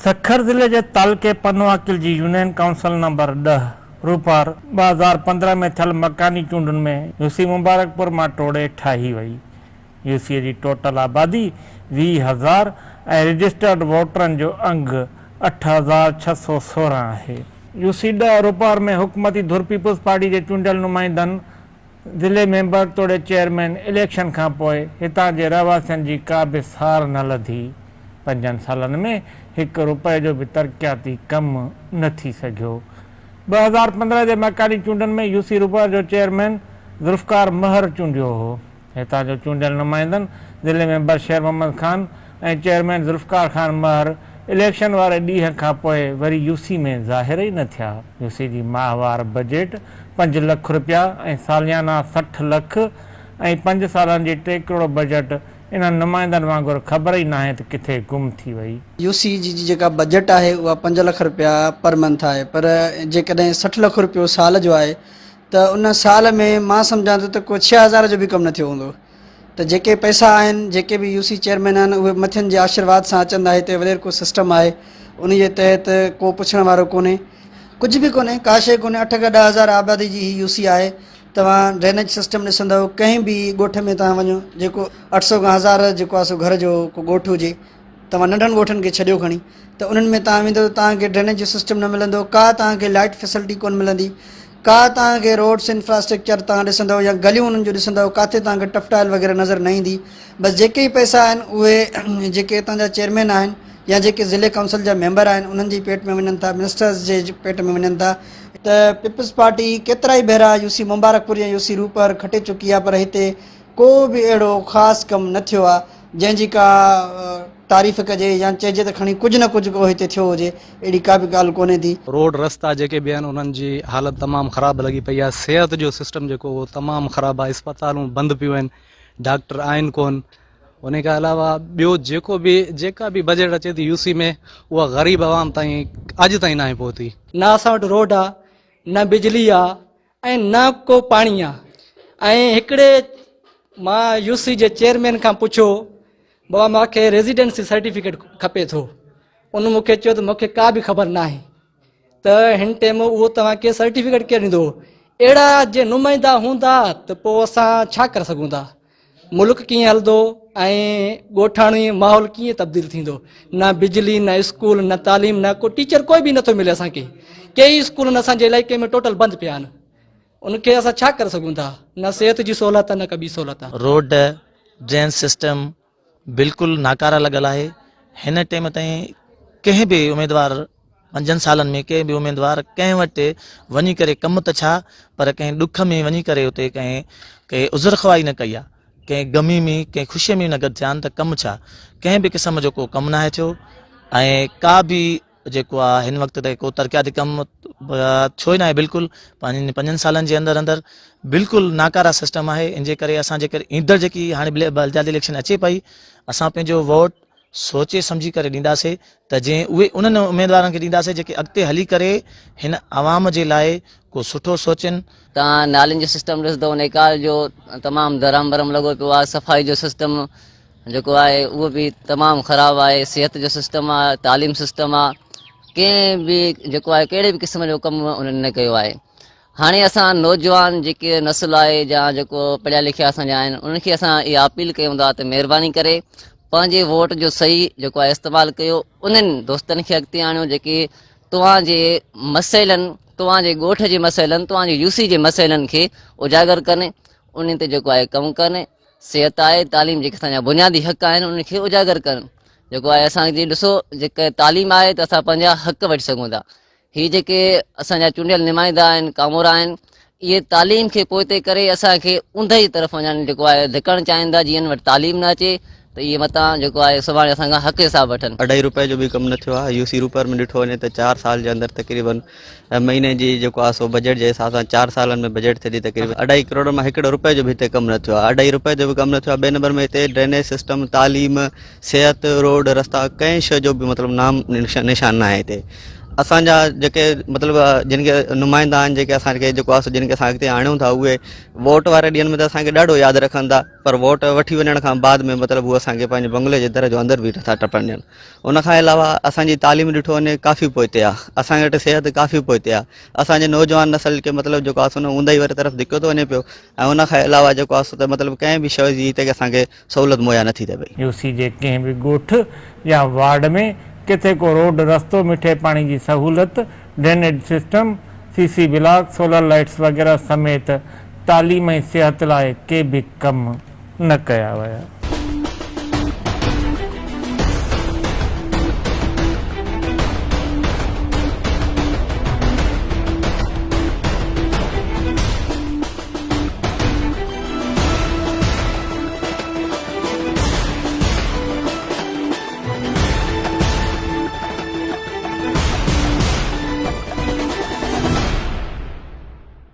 سکر ضلعي جي تعلقي پنوعاقل جي يونين ڪائونسل نمبر ڏهه روپار 2015 ۾ ٿيل مڪاني چونڊن ۾ يوسي مبارڪپور مان ٽوڙي ٺاهي وئي. يوسي جي ٽوٽل آبادي 20 هزار ۽ رجسٽرڊ ووٽرن جو انگ 8616 آهي. يوسي 10 روپار ۾ حڪومتي ڌر پيپلز پارٽي جي چونڊيل نمائندن ضلعي ميمبر توڙي چيئرمين اليڪشن کانپوء هتان جي رهواسين جي ڪا به سار نه لڌي. پنجن سالن ۾ هڪ روپئي جو به ترقياتي ڪم نه ٿي سگهيو. 2015 جي مڪاني چونڊن ۾ يوسي روپار جو چيئرمين ذوالفقار مهر چونڊيو هو. هتان جو چونڊيل نمائندن ضلعي ميمبر شير محمد خان ۽ چيئرمين ذوالفقار خان مهر اليڪشن واري ڏينهن کان پوء وري يوسي ۾ ظاهر ئي نه ٿيا. يوسي جي ماهوار بجيٽ 5 لک رپيا ۽ ساليانا 60 لک ۽ پنج سالن جي ٽي ڪروڙ بجيٽ انهن نمائندن وانگر خبر ئي ناهي ته ڪٿي گم ٿي وئي. يو سي جي جي جيڪا بجيٽ آهي اها 5 لک رپيا پر منٿ آهي پر جيڪڏهن 60 لک رپيو سال جو آهي ته ان سال ۾ مان سمجهان ٿو ته ڪو 6000 جو به ڪم نه ٿيو هوندو ته جيڪي پئسا آهن جيڪي به يو سي چيئرمين آهن اهي مٿين جي آشيرواد سان اچن ٿا هتي وڏيرڪو سسٽم آهي ان جي تحت ڪو پڇڻ وارو ڪونهي ڪجهه به ڪونهي ڪا شيء ڪونهي اٺ کان 10 هزار آبادي جي هي يو سي آهي توهان ڊرينيج سسٽم ڏسندؤ ڪنهن به ڳوٺ ۾ توهان وڃو جيڪو 800 کان هزار جيڪو آهي سو گهر جو ڪو ڳوٺ هجي توهان ننڍن ڳوٺن کي ڇڏيو کڻي ته انهن ۾ توهان ويندو ته توهان کي ڊرينيج جو سسٽم نه ملندو ڪا توهان کي لائٽ فيسلٽي ڪونه ملندي ڪا توهان کي روڊس انفراسٽرڪچر توهان ڏسندؤ يا گليون انهن جو ڏسندؤ ڪاٿي توهان کي ٽف ٽائل وغيره نظر نه ايندي بس جيڪي پئسا آهن اهي جيڪي هتان جا چيئرمين آهن يا جيڪي ضلعي ڪائونسل جا ميمبر آهن انهن جي پيٽ ۾ وڃن ٿا منسٽرز جي پيٽ ۾ وڃن ٿا ته پيپلز پارٽي ڪيترائي ڀيرا يو سي مبارڪپور يا يو سي روپر کٽي چڪي آهي پر هتي ڪو به اهڙو خاص ڪم نه ٿيو آهي جنهن جي ڪا تعريف ڪجي يا چئجي ته کڻي ڪجهه نه ڪجهه ڪو هتي ٿيو هجي اهڙي ڪا به ڳالهه ڪونهي ٿي. روڊ رستا جيڪي به آهن انهن جي حالت تمام خراب لڳي پئي آهي صحت جو سسٽم جيڪو اهو تمام خراب آهي اسپتالون بند پيون آهن ڊاڪٽر آهن ڪون ان کان علاوه ٻيو جيڪو به جيڪا به بجيٽ اچي ٿي يو سي ۾ اها غريب عوام تائين اڄ تائين ناهي پهتي. نه اسان وٽ روڊ آ نه بجلي آ ۽ نه ڪو پاڻي آ ۽ هڪڙي مان يو سي جي چيئرمين کان پڇيو بابا مان کي ريزيڊنسي سرٽيفڪيٽ کپي ٿو ان مون کي چيو ته مون کي ڪا به خبر ناهي ته هن ٽيم اهو توهان کي سرٽيفڪيٽ ڪير ڏيندو؟ اهڙا جي نمائندا هوندا ته پوء اسان ڇا ڪري سگهون ٿا؟ ملڪ ڪيئن هلندو ۽ ڳوٺاڻي ماحول ڪيئن تبديل ٿيندو؟ نه بجلي نه اسڪول نه تعليم نه ڪو ٽيچر ڪوئي به نٿو ملي اسان کي ڪيئي اسڪول اسان جي علائقي ۾ ٽوٽل بند پيا آهن ان کي اسان ڇا ڪري سگهون ٿا؟ نه صحت جي سهولت نه ڪا ٻي سهولت. روڊ ڊرين سسٽم بلڪل ناڪاره لڳل آهي هن ٽيم تائين ڪنهن به اميدوار پنجن سالن ۾ ڪنهن به اميدوار ڪنهن وٽ وڃي ڪري ڪم ته ڇا پر ڪنهن ڏک ۾ وڃي ڪري اتي ڪنهن ڪي عذر خواهي نه ڪئي آهي ڪنهن غمي ۾ ڪنهن خوشي ۾ نه گڏ ٿيا آهن ته ڪم ڇا ڪنهن به قسم جو ڪو ڪم ناهي ٿيو ۽ ڪا به جيڪو آ هن وقت تائين ڪو ترقياتي ڪم ٿيو ئي ناهي بلڪل پنهنجن پنجن سالن جي اندر اندر بلڪل ناڪارا سسٽم آهي ان جي ڪري اسان جيڪر ايندڙ جيڪي هاڻي بلدياتي اليڪشن اچي پئي اسان پنهنجو ووٽ سوچي سمجهي ڪري ڏينداسي ته جي اهي انهن اميدوارن کي ڏينداسي جيڪي اڳتي هلي ڪري هن عوام جي لاء ڪو سٺو سوچن. تان نالين جو سسٽم ڏسندو نيڪال جو تمام درهم برهم لڳو پيو آهي صفائي جو سسٽم جيڪو آهي اهو به تمام خراب آهي صحت جو سسٽم آهي تعليم سسٽم آهي ڪنهن به جيڪو آهي ڪهڙي به قسم جو ڪم انهن نه ڪيو آهي هاڻي اسان نوجوان جيڪي نسل آهي يا جيڪو پڙهيا لکيا اسان جا آهن انهن کي اسان اها اپيل ڪيون ٿا ته مهرباني ڪري پنهنجي ووٽ جو صحيح جيڪو آهي استعمال ڪيو انهن دوستن کي اڳتي آڻيو جيڪي توهان جي مسئلن توهان جي ڳوٺ جي مسئلن توهان جي يو سي جي مسئلن کي اجاگر ڪن انهن تي جيڪو آهي ڪم ڪن صحت آهي تعليم جيڪي اسان جا بنيادي حق آهن انهن کي اجاگر ڪرڻ جيڪو آهي اسان جي ڏسو جيڪي تعليم آهي ته اسان پنهنجا حق وٺي سگهون ٿا هي جيڪي اسان جا چونڊيل نمائندا آهن ڪامورا آهن اهي تعليم کي پوئتي ڪري اسان کي اوندهه جي طرف وڃڻ جيڪو آهي ڌڪڻ چاهين ٿا جيئن وٽ تعليم نه اچي ته اهي متان جيڪو آهي سڀاڻي اسان کان حق حساب وٺن. اڍائي روپئي جو به ڪم نه ٿيو آهي يو سي روپر ۾ ڏٺو وڃي ته چار سال جي اندر تقريبن مهيني جي جيڪو آهي سو بجيٽ جي حساب سان چار سالن ۾ بجيٽ ٿئي ٿي تقريبن اڍائي ڪروڙ مان هڪڙو روپئي جو به هتي ڪم نه ٿيو آهي اڍائي روپئي جو به ڪم نه ٿيو آهي ٻئي نمبر ۾ هتي ڊرينيج سسٽم تعليم صحت روڊ رستا ڪنهن شيء جو به مطلب نام نشان نه آهي هتي اسان جا جيڪي مطلب جن کي نمائندا آهن جيڪي اسان کي جيڪو آهي سو جن کي اسان اڳتي آڻيون ٿا اهي ووٽ واري ڏينهن ۾ ته اسان کي ڏاڍو ياد رکن ٿا پر ووٽ وٺي وڃڻ کان بعد ۾ مطلب هو اسان کي پنهنجي بنگلي جي در جو اندر به نٿا ٽپڻ ڏين ان کان علاوه اسان جي تعليم ڏٺو وڃي ڪافي پوئتي آهي اسان وٽ صحت ڪافي پوئتي آهي اسان جي نوجوان نسل کي مطلب جيڪو آهي سو اونداهي واري طرف ڌڪيو ٿو وڃي پيو ۽ ان کان علاوه جيڪو آهي سو ته مطلب ڪنهن به شيء جي هتي اسان کي سهولت مهيا نٿي ٿئي پئي. يو سي جي ڪنهن به ڳوٺ يا وارڊ ۾ ڪٿي ڪو روڊ رستو، مٺي پاڻي جي سهولت، drainage system, C C block, solar lights وغيره سميت تعليم ۽ صحت لاء ڪي به ڪم نه ڪيا ويا.